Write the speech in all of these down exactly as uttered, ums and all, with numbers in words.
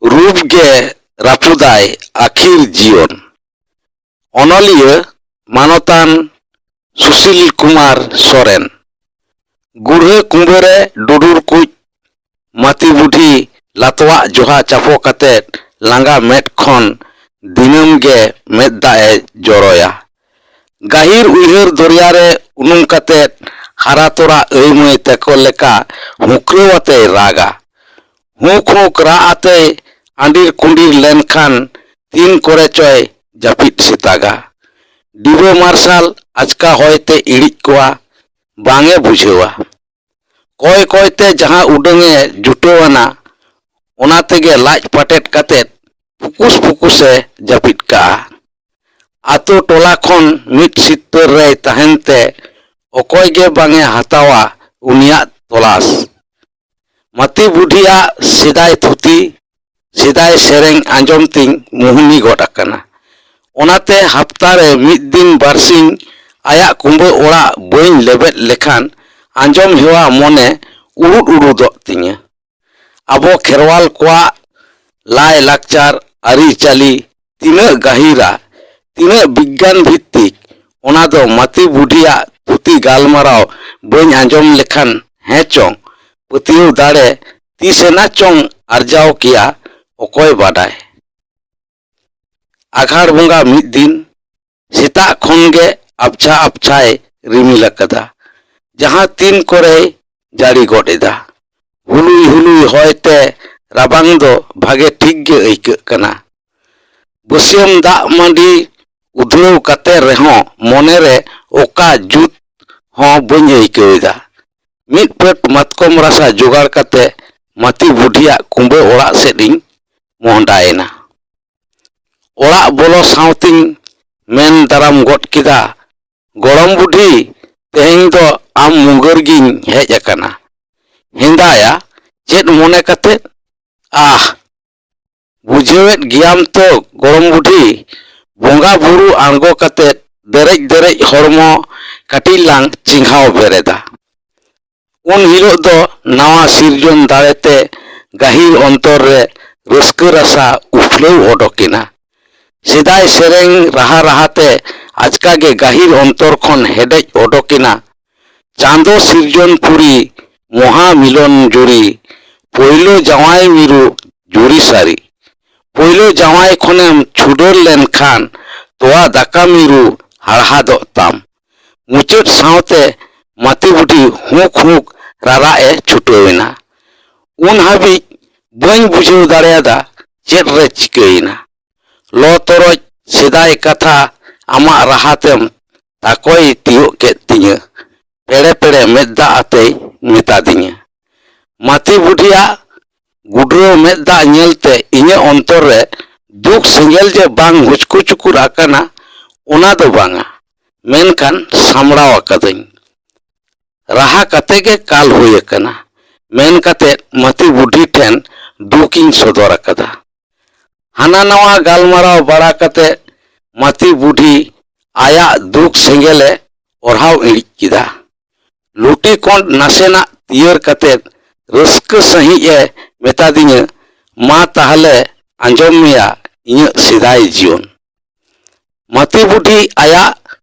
ᱨᱩᱯ ᱜᱮ ᱨᱟᱹᱯᱩᱫᱟᱭ ᱟᱹᱠᱷᱤᱨ ᱡᱤᱭᱚᱱ᱾ ᱚᱱᱚᱞᱤᱭᱟᱹ ᱢᱟᱱᱚᱛᱟᱱ ᱥᱩᱥᱤᱞ ᱠᱩᱢᱟᱨ ᱥᱚᱨᱮᱱ᱾ ᱜᱩᱲᱦᱟᱹ ᱠᱩᱸᱵᱟᱹ ᱨᱮ ᱰᱩᱰᱩᱨ ᱠᱩᱡ ᱢᱟᱹᱛᱤ ᱵᱩᱰᱷᱤ ᱞᱟᱛᱣᱟᱜ ᱡᱚᱦᱟ ᱪᱟᱯᱚ ᱠᱟᱛᱮ ᱞᱟᱸᱜᱟ ᱢᱮᱫ ᱠᱷᱚᱱ ᱫᱤᱱᱟᱹᱢ ᱜᱮ ᱢᱮᱫ ᱫᱟᱜ ᱮ ᱡᱚᱨᱚᱭᱟ᱾ ᱜᱟᱹᱦᱤᱨ ᱩᱭᱦᱟᱹᱨ ᱫᱚᱨᱭᱟ ᱨᱮ ᱩᱱᱩᱢ ᱠᱟᱛᱮ ᱦᱟᱨᱟ ᱛᱚᱨᱟ ᱟᱹᱭ ᱢᱟᱹᱭ ᱛᱮᱠᱚ ᱞᱮᱠᱟ ᱦᱩᱸᱠᱨᱟᱹᱣ ᱟᱛᱮᱭ ᱨᱟᱜᱟ᱾ ᱦᱩᱸᱠ ᱦᱩᱸᱠ ᱨᱟᱜ ᱟᱛᱮᱭ ᱟᱸᱰᱤᱨ ᱠᱩᱸᱰᱤᱨ ᱞᱮᱱᱠᱷᱟᱱ ᱛᱤᱱ ᱠᱚᱨᱮ ᱪᱚᱭ ᱡᱟᱹᱯᱤᱫ ᱥᱮᱛᱟᱜᱟ᱾ ᱰᱤᱵᱟᱹ ᱢᱟᱨᱥᱟᱞ ᱟᱪᱠᱟ ᱦᱚᱭ ᱛᱮ ᱤᱲᱤᱡ ᱠᱚᱣᱟ, ᱵᱟᱝ ᱮ ᱵᱩᱡᱷᱟᱹᱣᱟ᱾ ᱠᱚᱭ ᱠᱚᱭ ᱛᱮ ᱡᱟᱦᱟᱸ ᱩᱰᱟᱹᱝ ᱮ ᱡᱩᱴᱟᱹᱣ ᱟᱱᱟ, ᱚᱱᱟ ᱛᱮᱜᱮ ᱞᱟᱡ ᱯᱟᱴᱮᱫ ᱠᱟᱛᱮ ᱯᱷᱩᱠᱩᱥ ᱯᱷᱩᱠᱩᱥ ᱮ ᱡᱟᱹᱯᱤᱫ ᱠᱟᱜᱼᱟ᱾ ᱟᱛᱳ ᱴᱚᱞᱟ ᱠᱷᱚᱱ ᱢᱤᱫ ᱥᱤᱛᱟᱹᱨ ᱨᱮᱭ ᱛᱟᱦᱮᱱ ᱛᱮ ᱚᱠᱚᱭ ᱜᱮ ᱵᱟᱝ ᱮ ᱦᱟᱛᱟᱣᱟ ᱩᱱᱤᱭᱟᱜ ᱛᱚᱞᱟᱥ᱾ ᱢᱟᱹᱛᱤ ᱵᱩᱰᱷᱤᱭᱟᱜ ᱥᱮᱫᱟᱭ ᱛᱷᱩᱛᱤ, ᱥᱮᱫᱟᱭ ᱥᱮᱨᱮᱧ ᱟᱸᱡᱚᱢ ᱛᱤᱧ ᱢᱩᱦᱱᱤ ᱜᱚᱫ ᱟᱠᱟᱱᱟ᱾ ᱚᱱᱟᱛᱮ ᱦᱟᱯᱛᱟ ᱨᱮ ᱢᱤᱫ ᱫᱤᱱ ᱵᱟᱨᱥᱤᱧ ᱟᱭᱟᱜ ᱠᱩᱸᱵᱟᱹ ᱚᱲᱟᱜ ᱵᱟᱹᱧ ᱞᱮᱵᱮᱫ ᱞᱮᱠᱷᱟᱱ ᱟᱸᱡᱚᱢ ᱦᱮᱣᱟ ᱢᱚᱱᱮ ᱩᱲᱩᱫ ᱩᱲᱩᱫᱚᱜ ᱛᱤᱧᱟᱹ᱾ ᱟᱵᱚ ᱠᱷᱮᱨᱣᱟᱞ ᱠᱚᱣᱟᱜ ᱞᱟᱭ ᱞᱟᱠᱪᱟᱨ ᱟᱹᱨᱤᱪᱟᱹᱞᱤ ᱛᱤᱱᱟᱹᱜ ᱜᱟᱹᱦᱤᱨᱟ, ᱛᱤᱱᱟᱹᱜ ᱵᱤᱜᱽᱜᱟᱱ ᱵᱷᱤᱛᱛᱤᱠ, ᱚᱱᱟ ᱫᱚ ᱢᱟᱹᱛᱤ ᱵᱩᱰᱷᱤᱭᱟᱜ ᱛᱷᱩᱛᱤ ᱜᱟᱞᱢᱟᱨᱟᱣ ᱵᱟᱹᱧ ᱟᱸᱡᱚᱢ ᱞᱮᱠᱷᱟᱱ ᱦᱮᱸ ᱪᱚᱝ, ᱯᱟᱹᱛᱭᱟᱹᱣ ᱫᱟᱲᱮ ᱛᱤᱥᱮᱱᱟ ᱪᱚᱝ ᱟᱨᱡᱟᱣ ᱠᱮᱭᱟ, ᱚᱠᱚᱭ ᱵᱟᱰᱟᱭ᱾ ᱟᱜᱷᱟᱲ ᱵᱚᱸᱜᱟ ᱢᱤᱫ ᱫᱤᱱ ᱥᱮᱛᱟᱜ ᱠᱷᱚᱱ ᱜᱮ ᱟᱵᱪᱷᱟ ᱟᱵᱪᱷᱟᱭ ᱨᱤᱢᱤᱞ ᱟᱠᱟᱫᱟ᱾ ᱡᱟᱦᱟᱸ ᱛᱤᱱ ᱠᱚᱨᱮᱭ ᱡᱟᱹᱲᱤ ᱜᱚᱫ ᱮᱫᱟ᱾ ᱦᱩᱞᱩᱭ ᱦᱩᱞᱩᱭ ᱦᱚᱭ ᱛᱮ ᱨᱟᱵᱟᱝ ᱫᱚ ᱵᱷᱟᱜᱮ ᱴᱷᱤᱠ ᱜᱮ ᱟᱹᱭᱠᱟᱹᱜ ᱠᱟᱱᱟ᱾ ᱵᱟᱹᱥᱭᱟᱹᱢ ᱫᱟᱜ ᱢᱟᱹᱰᱤ ᱩᱫᱷᱲᱟᱹᱣ ᱠᱟᱛᱮ ᱨᱮᱦᱚᱸ ᱢᱚᱱᱮ ᱨᱮ ᱚᱠᱟ ᱡᱩᱛ ᱦᱚᱸ ᱵᱟᱹᱧ ᱟᱹᱭᱠᱟᱹᱣ ᱮᱫᱟ᱾ ᱢᱤᱫ ᱯᱟᱹᱴ ᱢᱟᱛᱠᱚᱢ ᱨᱟᱥᱟ ᱡᱚᱜᱟᱲ ᱠᱟᱛᱮ ᱢᱟᱹᱛᱤ ᱵᱩᱰᱷᱤᱭᱟᱜ ᱠᱩᱸᱵᱟᱹ ᱚᱲᱟᱜ ᱥᱮᱫ ᱤᱧ ᱢᱚᱦᱰᱟᱭᱮᱱᱟ᱾ ᱚᱲᱟᱜ ᱵᱚᱞᱚ ᱥᱟᱶᱛᱤᱧ ᱢᱮᱱ ᱫᱟᱨᱟᱢ ᱜᱚᱫ ᱠᱮᱫᱟ, "ᱜᱚᱲᱚᱢ ᱵᱩᱰᱷᱤ, ᱛᱮᱦᱮᱧ ᱫᱚ ᱟᱢ ᱢᱩᱜᱟᱹᱨ ᱜᱤᱧ ᱦᱮᱡ ᱟᱠᱟᱱᱟ᱾" ᱦᱮᱸᱫᱟᱭᱟ, ᱪᱮᱫ ᱢᱚᱱᱮ ᱠᱟᱛᱮ? ᱟᱦ, ᱵᱩᱡᱷᱟᱹᱣᱮᱫ ᱜᱮᱭᱟᱢ ᱛᱚ ᱜᱚᱲᱚᱢ ᱵᱩᱰᱷᱤ, ᱵᱚᱸᱜᱟ ᱵᱩᱨᱩ ᱟᱬᱜᱚ ᱠᱟᱛᱮ ᱫᱮᱨᱮᱡ ᱫᱮᱨᱮᱡ ᱦᱚᱲᱢᱚ ᱠᱟᱹᱴᱤᱡ ᱞᱟᱝ ᱪᱮᱸᱜᱷᱟᱣ ᱵᱮᱨᱮᱫᱟ᱾ ᱩᱱ ᱦᱤᱞᱳᱜ ᱫᱚ ᱱᱟᱣᱟ ᱥᱤᱨᱡᱚᱱ ᱫᱟᱲᱮᱛᱮ ᱜᱟᱹᱦᱤᱨ ᱚᱱᱛᱚᱨ ᱨᱮ ᱨᱟᱹᱥᱠᱟᱹ ᱨᱟᱥᱟ ᱩᱯᱷᱞᱟᱹᱣ ᱚᱰᱚᱠᱮᱱᱟ᱾ ᱥᱮᱫᱟᱭ ᱥᱮᱨᱮᱧ ᱨᱟᱦᱟ ᱨᱟᱦᱟᱛᱮ ᱟᱪᱠᱟᱜᱮ ᱜᱟᱹᱦᱤᱨ ᱚᱱᱛᱚᱨ ᱠᱷᱚᱱ ᱦᱮᱰᱮᱡ ᱚᱰᱚᱠᱮᱱᱟ, "ᱪᱟᱸᱫᱚ ᱥᱤᱨᱡᱚᱱ ᱯᱩᱨᱤ, ᱢᱚᱦᱟ ᱢᱤᱞᱚᱱ ᱡᱩᱨᱤ, ᱯᱳᱭᱞᱳ ᱡᱟᱶᱟᱭ ᱢᱤᱨᱩ ᱡᱩᱨᱤ ᱥᱟᱹᱨᱤ᱾ ᱯᱳᱭᱞᱳ ᱡᱟᱶᱟᱭ ᱠᱷᱚᱱᱮᱢ ᱪᱷᱩᱰᱟᱹᱨ ᱞᱮᱱᱠᱷᱟᱱ, ᱛᱚᱣᱟ ᱫᱟᱠᱟ ᱢᱤᱨᱩ ᱦᱟᱲᱦᱟᱫᱚᱜ ᱛᱟᱢ᱾" ᱢᱩᱪᱟᱹᱫ ᱥᱟᱶᱛᱮ ᱢᱟᱹᱛᱤ ᱵᱩᱰᱷᱤ ᱦᱩᱸᱠ ᱦᱩᱸᱠ ᱨᱟᱨᱟᱜ ᱮ ᱪᱷᱩᱴᱟᱹᱣ ᱮᱱᱟ᱾ ᱩᱱ ᱦᱟᱹᱵᱤᱡ ᱵᱟᱹᱧ ᱵᱩᱡᱷᱟᱹᱣ ᱫᱟᱲᱮᱭᱟᱫᱟ ᱪᱮᱫ ᱨᱮ ᱪᱤᱠᱟᱹᱭᱮᱱᱟ᱾ ᱞᱚ ᱛᱚᱨᱚᱡ ᱥᱮᱫᱟᱭ ᱠᱟᱛᱷᱟ ᱟᱢᱟᱜ ᱨᱟᱦᱟ ᱛᱮᱢ ᱛᱟᱠᱚᱭ ᱛᱤᱭᱳᱜ ᱠᱮᱫ ᱛᱤᱧᱟᱹ᱾ ᱯᱮᱲᱮ ᱯᱮᱲᱮ ᱢᱮᱫ ᱫᱟᱜ ᱟᱛᱮᱭ ᱢᱮᱛᱟᱫᱤᱧᱟ᱾ ᱢᱟᱹᱛᱤ ᱵᱩᱰᱷᱤᱭᱟᱜ ᱜᱩᱰᱨᱟᱹᱣ ᱢᱮᱫ ᱫᱟᱜ ᱧᱮᱞᱛᱮ ᱤᱧᱟᱹᱜ ᱚᱱᱛᱚᱨ ᱨᱮ ᱫᱩᱠ ᱥᱮᱸᱜᱮᱞ ᱡᱮ ᱵᱟᱝ ᱦᱩᱪᱠᱩ ᱪᱩᱠᱩᱨ ᱟᱠᱟᱱᱟ, ᱚᱱᱟ ᱫᱚ ᱵᱟᱝᱟ, ᱢᱮᱱᱠᱷᱟᱱ ᱥᱟᱢᱲᱟᱣ ᱟᱠᱟᱫᱟᱹᱧ᱾ ᱨᱟᱦᱟ ᱠᱟᱛᱮ ᱜᱮ ᱠᱟᱞ ᱦᱩᱭ ᱟᱠᱟᱱᱟ, ᱢᱮᱱ ᱠᱟᱛᱮ ᱢᱟᱹᱛᱤ ᱵᱩᱰᱷᱤ ᱴᱷᱮᱱ ᱫᱩᱠᱤᱧ ᱥᱚᱫᱚᱨ ᱟᱠᱟᱫᱟ᱾ ᱦᱟᱱᱟ ᱱᱟᱣᱟ ᱜᱟᱞᱢᱟᱨᱟᱣ ᱵᱟᱲᱟ ᱠᱟᱛᱮ ᱢᱟᱹᱛᱤ ᱵᱩᱰᱷᱤ ᱟᱭᱟᱜ ᱫᱩᱠ ᱥᱮᱸᱜᱮᱞᱮ ᱚᱨᱦᱟᱣ ᱤᱬᱤᱡ ᱠᱮᱫᱟ᱾ ᱞᱩᱴᱤ ᱠᱚᱸᱰ ᱱᱟᱥᱮᱱᱟᱜ ᱛᱤᱭᱟᱹᱨ ᱠᱟᱛᱮ ᱨᱟᱹᱥᱠᱟᱹ ᱥᱟᱺᱦᱤᱡ ᱮ ᱢᱮᱛᱟᱫᱤᱧᱟᱹ, "ᱢᱟ ᱛᱟᱦᱞᱮ ᱟᱸᱡᱚᱢ ᱢᱮᱭᱟ ᱤᱧᱟᱹᱜ ᱥᱮᱫᱟᱭ ᱡᱤᱭᱚᱱ᱾" ᱢᱟᱹᱛᱤ ᱵᱩᱰᱷᱤ ᱟᱭᱟᱜ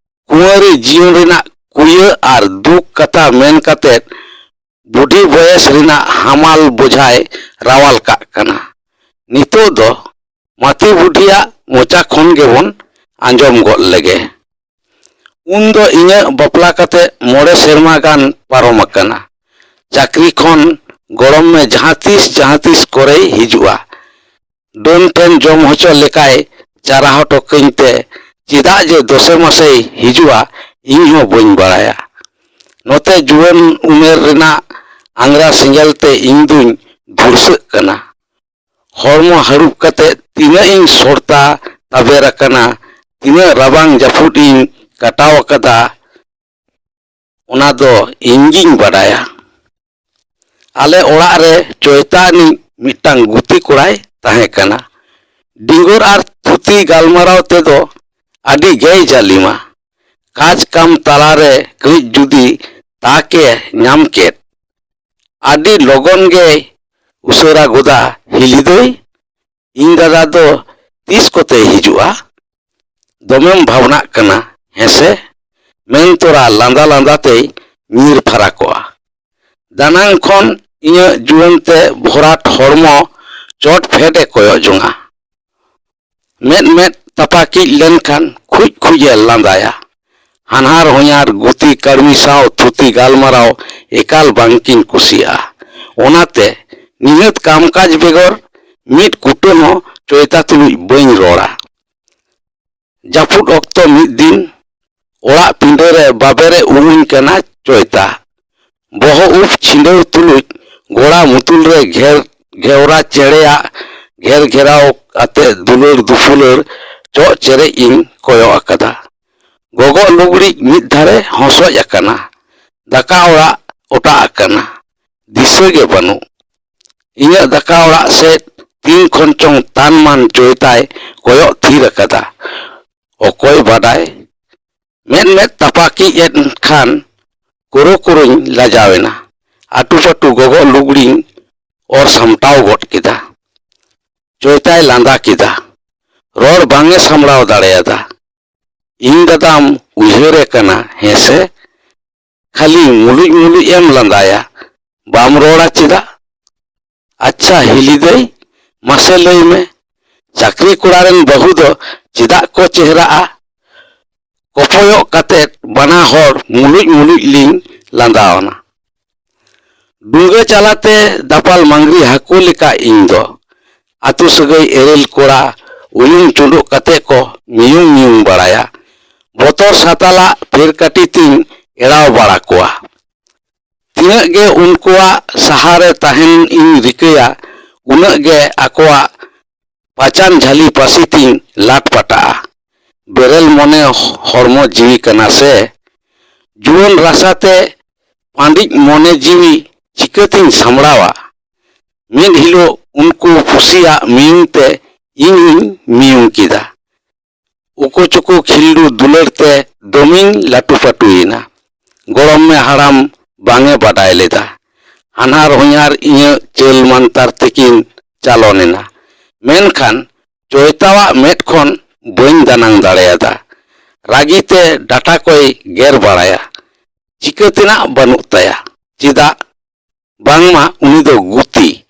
ᱠᱩᱸᱣᱟᱹᱨᱤ ᱡᱤᱭᱚᱱ ᱨᱮᱱᱟᱜ ᱠᱩᱭᱟᱹ ᱟᱨ ᱫᱩᱠ ᱠᱟᱛᱷᱟ ᱢᱮᱱ ᱠᱟᱛᱮ ᱵᱩᱰᱷᱤ ᱵᱚᱭᱮᱥ ᱨᱮᱱᱟᱜ ᱦᱟᱢᱟᱞ ᱵᱚᱡᱷᱟᱭ ᱨᱟᱣᱟᱞ ᱠᱟᱜ ᱠᱟᱱᱟ᱾ ᱱᱤᱛᱚᱜ ᱫᱚ ᱢᱟᱹᱛᱤ ᱵᱩᱰᱷᱤᱭᱟᱜ ᱢᱚᱪᱟ ᱠᱷᱚᱱ ᱜᱮᱵᱚᱱ ᱟᱸᱡᱚᱢ ᱜᱚᱫ ᱞᱮᱜᱮ᱾ ᱩᱱ ᱫᱚ ᱤᱧᱟᱹᱜ ᱵᱟᱯᱞᱟ ᱠᱟᱛᱮ ᱢᱚᱬᱮ ᱥᱮᱨᱢᱟ ᱜᱟᱱ ᱯᱟᱨᱚᱢ ᱟᱠᱟᱱᱟ᱾ ᱪᱟᱹᱠᱨᱤ ᱠᱷᱚᱱ ᱜᱚᱲᱚᱢ ᱢᱮ ᱡᱟᱦᱟᱸ ᱛᱤᱥ ᱡᱟᱦᱟᱸ ᱛᱤᱥ ᱠᱚᱨᱮᱭ ᱦᱤᱡᱩᱜᱼᱟ᱾ ᱰᱟᱹᱱ ᱴᱷᱮᱱ ᱡᱚᱢ ᱦᱚᱪᱚ ᱞᱮᱠᱟᱭ ᱪᱟᱨᱟ ᱦᱚᱴᱚ ᱠᱟᱹᱧ ᱛᱮ ᱪᱮᱫᱟᱜ ᱡᱮ ᱫᱚᱥᱮ ᱢᱟᱥᱮᱭ ᱦᱤᱡᱩᱜᱼᱟ, ᱤᱧ ᱦᱚᱸ ᱵᱟᱹᱧ ᱵᱟᱲᱟᱭᱟ᱾ ᱱᱚᱛᱮ ᱡᱩᱣᱟᱹᱱ ᱩᱢᱮᱨ ᱨᱮᱱᱟᱜ ᱟᱝᱜᱽᱨᱟ ᱥᱮᱸᱜᱮᱞ ᱛᱮ ᱤᱧ ᱫᱩᱧ ᱫᱷᱩᱲᱥᱟᱹᱜ ᱠᱟᱱᱟ᱾ ᱦᱚᱲᱢᱚ ᱦᱟᱹᱨᱩᱵ ᱠᱟᱛᱮ ᱛᱤᱱᱟᱹᱜ ᱤᱧ ᱥᱚᱲᱛᱟ ᱛᱟᱵᱮᱨ ᱟᱠᱟᱱᱟ, ᱛᱤᱱᱟᱹᱜ ᱨᱟᱵᱟᱝ ᱡᱟᱹᱯᱩᱫ ᱤᱧ ᱠᱟᱴᱟᱣ ᱟᱠᱟᱫᱟ, ᱚᱱᱟ ᱫᱚ ᱤᱧ ᱜᱤᱧ ᱵᱟᱰᱟᱭᱟ᱾ ᱟᱞᱮ ᱚᱲᱟᱜ ᱨᱮ ᱪᱚᱭᱛᱟ ᱟᱹᱱᱤᱡ ᱢᱤᱫᱴᱟᱝ ᱜᱩᱛᱤ ᱠᱚᱲᱟᱭ ᱛᱟᱦᱮᱸ ᱠᱟᱱᱟ᱾ ᱰᱤᱸᱜᱚᱨ ᱟᱨ ᱛᱷᱩᱛᱤ ᱜᱟᱞᱢᱟᱨᱟᱣ ᱛᱮᱫᱚ ᱟᱹᱰᱤ ᱜᱮᱭ ᱡᱟᱹᱞᱤᱢᱟ᱾ ᱠᱟᱡᱽ ᱠᱟᱢ ᱛᱟᱞᱟᱨᱮ ᱠᱟᱹᱡ ᱡᱩᱫᱤ ᱛᱟᱠ ᱮ ᱧᱟᱢ ᱠᱮᱫ, ᱟᱹᱰᱤ ᱞᱚᱜᱚᱱ ᱜᱮᱭ ᱩᱥᱟᱹᱨᱟ ᱜᱚᱫᱟ, ᱦᱤᱞᱤ ᱫᱟᱹᱭ, ᱤᱧ ᱫᱟᱫᱟ ᱫᱚ ᱛᱤᱥ ᱠᱚᱛᱮᱭ ᱦᱤᱡᱩᱜᱼᱟ? ᱫᱚᱢᱮᱢ ᱵᱷᱟᱵᱽᱱᱟᱜ ᱠᱟᱱᱟ, ᱦᱮᱸᱥᱮ?" ᱢᱮᱱ ᱛᱚᱨᱟ ᱞᱟᱸᱫᱟ ᱞᱟᱸᱫᱟ ᱛᱮᱭ ᱧᱤᱨ ᱯᱷᱟᱨᱟᱠᱚᱜᱼᱟ᱾ ᱫᱟᱱᱟᱝ ᱠᱷᱚᱱ ᱤᱧᱟᱹᱜ ᱡᱩᱣᱟᱹᱱ ᱛᱮ ᱵᱷᱚᱨᱟᱴ ᱦᱚᱲᱢᱚ ᱪᱚᱴ ᱯᱷᱮᱰ ᱮ ᱠᱚᱭᱚᱜ ᱡᱚᱝᱟ᱾ ᱢᱮᱫ ᱢᱮᱫ ᱛᱟᱯᱟᱠᱤᱡ ᱞᱮᱱᱠᱷᱟᱱ ᱠᱷᱩᱡ ᱠᱷᱩᱡ ᱮ ᱞᱟᱸᱫᱟᱭᱟ᱾ ᱦᱟᱱᱦᱟᱨ ᱦᱚᱧᱦᱟᱨ ᱜᱩᱛᱤ ᱠᱟᱹᱲᱢᱤ ᱥᱟᱶ ᱛᱷᱩᱛᱤ ᱜᱟᱞᱢᱟᱨᱟᱣ ᱮᱠᱟᱞ ᱵᱟᱝᱠᱤᱱ ᱠᱩᱥᱤᱭᱟᱜᱼᱟ᱾ ᱚᱱᱟᱛᱮ ᱱᱤᱦᱟᱹᱛ ᱠᱟᱢᱠᱟᱡᱽ ᱵᱮᱜᱚᱨ ᱢᱤᱫ ᱠᱩᱴᱟᱹ ᱦᱚᱸ ᱪᱚᱭᱛᱟ ᱛᱩᱞᱩᱡ ᱵᱟᱹᱧ ᱨᱚᱲᱟ᱾ ᱡᱟᱹᱯᱩᱫ ᱚᱠᱛᱚ ᱢᱤᱫ ᱫᱤᱱ ᱚᱲᱟᱜ ᱯᱤᱸᱰᱟᱹ ᱨᱮ ᱵᱟᱵᱮᱨ ᱮ ᱩᱵ ᱤᱧ ᱠᱟᱱᱟ ᱪᱚᱭᱛᱟ᱾ ᱵᱚᱦᱚᱜ ᱩᱵ ᱪᱷᱤᱸᱰᱟᱹᱣ ᱛᱩᱞᱩᱡ ᱜᱚᱲᱟ ᱢᱩᱛᱩᱞ ᱨᱮ ᱜᱷᱮᱨ ᱜᱷᱮᱣᱨᱟ ᱪᱮᱬᱮᱭᱟᱜ ᱜᱷᱮᱨ ᱜᱷᱮᱨᱟᱣ ᱟᱛᱮ ᱫᱩᱞᱟᱹᱲ ᱫᱩᱯᱩᱞᱟᱹᱲ ᱪᱚᱜ ᱪᱮᱨᱮᱡ ᱤᱧ ᱠᱚᱭᱚᱜ ᱟᱠᱟᱫᱟ᱾ ᱜᱚᱜᱚ ᱞᱩᱜᱽᱲᱤᱡ ᱢᱤᱫ ᱫᱷᱟᱨᱮ ᱦᱚᱸᱥᱚᱡ ᱟᱠᱟᱱᱟ᱾ ᱫᱟᱠᱟ ᱚᱲᱟᱜ ᱚᱴᱟᱜ ᱟᱠᱟᱱᱟ᱾ ᱫᱤᱥᱟᱹ ᱜᱮ ᱵᱟᱹᱱᱩᱜ᱾ ᱤᱧᱟᱹᱜ ᱫᱟᱠᱟ ᱚᱲᱟᱜ ᱥᱮᱫ ᱛᱤᱱ ᱠᱷᱚᱱ ᱪᱚᱝ ᱛᱟᱱ ᱢᱟᱱ ᱪᱚᱭᱛᱟᱭ ᱠᱚᱭᱚᱜ ᱛᱷᱤᱨ ᱟᱠᱟᱫᱟ᱾ ᱚᱠᱚᱭ ᱵᱟᱰᱟᱭ? ᱢᱮᱫ ᱢᱮᱫ ᱛᱟᱯᱟᱠᱤᱡ ᱮᱱ ᱠᱷᱟᱱ ᱠᱩᱨᱩ ᱠᱩᱨᱩᱧ ᱞᱟᱡᱟᱣ ᱮᱱᱟ᱾ ᱟᱹᱴᱩ ᱯᱟᱹᱴᱩ ᱜᱚᱜᱚ ᱞᱩᱜᱽᱲᱤᱧ ᱚᱨ ᱥᱟᱢᱴᱟᱣ ᱜᱚᱫ ᱠᱮᱫᱟ᱾ ᱪᱚᱭᱛᱟᱭ ᱞᱟᱸᱫᱟ ᱠᱮᱫᱟ᱾ ᱨᱚᱲ ᱵᱟᱝ ᱮ ᱥᱟᱢᱵᱲᱟᱣ ᱫᱟᱲᱮᱭᱟᱫᱟ᱾ "ᱤᱧ ᱫᱟᱫᱟᱢ ᱩᱭᱦᱟᱹᱨᱮ ᱠᱟᱱᱟ, ᱦᱮᱸ ᱥᱮ? ᱠᱷᱟᱹᱞᱤ ᱢᱩᱞᱩᱡ ᱢᱩᱞᱩᱡ ᱮᱢ ᱞᱟᱸᱫᱟᱭᱟ, ᱵᱟᱢ ᱨᱚᱲᱟ ᱪᱮᱫᱟᱜ? ᱟᱪᱪᱷᱟ ᱦᱤᱞᱤ ᱫᱟᱹᱭ, ᱢᱟᱥᱮ ᱞᱟᱹᱭ ᱢᱮ, ᱪᱟᱹᱠᱨᱤ ᱠᱚᱲᱟ ᱨᱮᱱ ᱵᱟᱹᱦᱩ ᱫᱚ ᱪᱮᱫᱟᱜ ᱠᱚ ᱪᱮᱦᱨᱟᱜᱼᱟ?" ᱠᱚᱯᱚᱭᱚᱜ ᱠᱟᱛᱮ ᱵᱟᱱᱟ ᱦᱚᱲ ᱢᱩᱞᱩᱡ ᱢᱩᱞᱩᱡ ᱞᱤᱧ ᱞᱟᱸᱫᱟᱣᱟᱱᱟ᱾ ᱰᱩᱸᱜᱟᱹ ᱪᱟᱞᱟᱛᱮ ᱫᱟᱯᱟᱞ ᱢᱟᱝᱜᱽᱨᱤ ᱦᱟᱹᱠᱩ ᱞᱮᱠᱟ ᱤᱧ ᱫᱚ᱾ ᱟᱹᱛᱩ ᱥᱟᱹᱜᱟᱹᱭ ᱮᱨᱮᱞ ᱠᱚᱲᱟ ᱩᱭᱩᱝ ᱪᱩᱸᱰᱩᱜ ᱠᱟᱛᱮ ᱠᱚ ᱢᱤᱭᱩᱝ ᱢᱤᱭᱩᱝ ᱵᱟᱲᱟᱭᱟ᱾ ᱵᱚᱛᱚᱨ ᱥᱟᱛᱟᱞᱟᱜ ᱯᱷᱮᱨ ᱠᱟᱹᱴᱤ ᱛᱤᱧ ᱮᱲᱟᱣ ᱵᱟᱲᱟ ᱠᱚᱣᱟ᱾ ᱛᱤᱱᱟᱹᱜ ᱜᱮ ᱩᱱᱠᱩᱣᱟᱜ ᱥᱟᱦᱟᱨᱮ ᱛᱟᱦᱮᱱ ᱤᱧ ᱨᱤᱠᱟᱹᱭᱟ, ᱩᱱᱟᱹᱜ ᱜᱮ ᱟᱠᱚᱣᱟᱜ ᱯᱟᱪᱟᱱ ᱡᱷᱟᱹᱞᱤ ᱯᱟᱹᱥᱤ ᱛᱤᱧ ᱞᱟᱴ ᱯᱟᱴᱟᱜᱼᱟ᱾ ᱵᱮᱨᱮᱞ ᱢᱚᱱᱮ ᱦᱚᱲᱢᱚ ᱡᱤᱣᱤ ᱠᱟᱱᱟ ᱥᱮ, ᱡᱩᱣᱟᱹᱱ ᱨᱟᱥᱟᱛᱮ ᱯᱟᱸᱰᱤᱡ ᱢᱚᱱᱮ ᱡᱤᱣᱤ ᱪᱤᱠᱟᱹᱛᱤᱧ ᱥᱟᱢᱵᱲᱟᱣᱟ? ᱢᱤᱫ ᱦᱤᱞᱳᱜ ᱩᱱᱠᱩ ᱯᱩᱥᱤᱭᱟᱜ ᱢᱤᱭᱩᱝ ᱛᱮ ᱤᱧ ᱦᱚᱧ ᱢᱤᱭᱩᱝ ᱠᱮᱫᱟ᱾ ᱩᱠᱩ ᱪᱩᱠᱩ ᱠᱷᱤᱞᱰᱩ ᱫᱩᱞᱟᱹᱲ ᱛᱮ ᱫᱚᱢᱮᱧ ᱞᱟᱹᱴᱩ ᱯᱟᱹᱴᱩᱭᱮᱱᱟ᱾ ᱜᱚᱲᱚᱢ ᱢᱮ ᱦᱟᱲᱟᱢ ᱵᱟᱝ ᱮ ᱵᱟᱰᱟᱭ ᱞᱮᱫᱟ᱾ ᱦᱟᱱᱦᱟᱨ ᱦᱚᱧᱦᱟᱨ ᱤᱧᱟᱹᱜ ᱪᱟᱹᱞ ᱢᱟᱱᱛᱟᱨ ᱛᱮᱠᱤᱱ ᱪᱟᱞᱚᱱ ᱮᱱᱟ᱾ ᱢᱮᱱᱠᱷᱟᱱ ᱪᱚᱭᱛᱟᱣᱟᱜ ᱢᱮᱫ ᱠᱷᱚᱱ ᱵᱟᱹᱧ ᱫᱟᱱᱟᱝ ᱫᱟᱲᱮᱭᱟᱫᱟ᱾ ᱨᱟᱹᱜᱤᱛᱮ ᱰᱟᱴᱟ ᱠᱚᱭ ᱜᱮᱨ ᱵᱟᱲᱟᱭᱟ᱾ ᱪᱤᱠᱟᱹ ᱛᱮᱱᱟᱜ ᱵᱟᱹᱱᱩᱜ ᱛᱟᱭᱟ᱾ ᱪᱮᱫᱟᱜ? ᱵᱟᱝᱢᱟ ᱩᱱᱤ ᱫᱚ ᱜᱩᱛᱤ,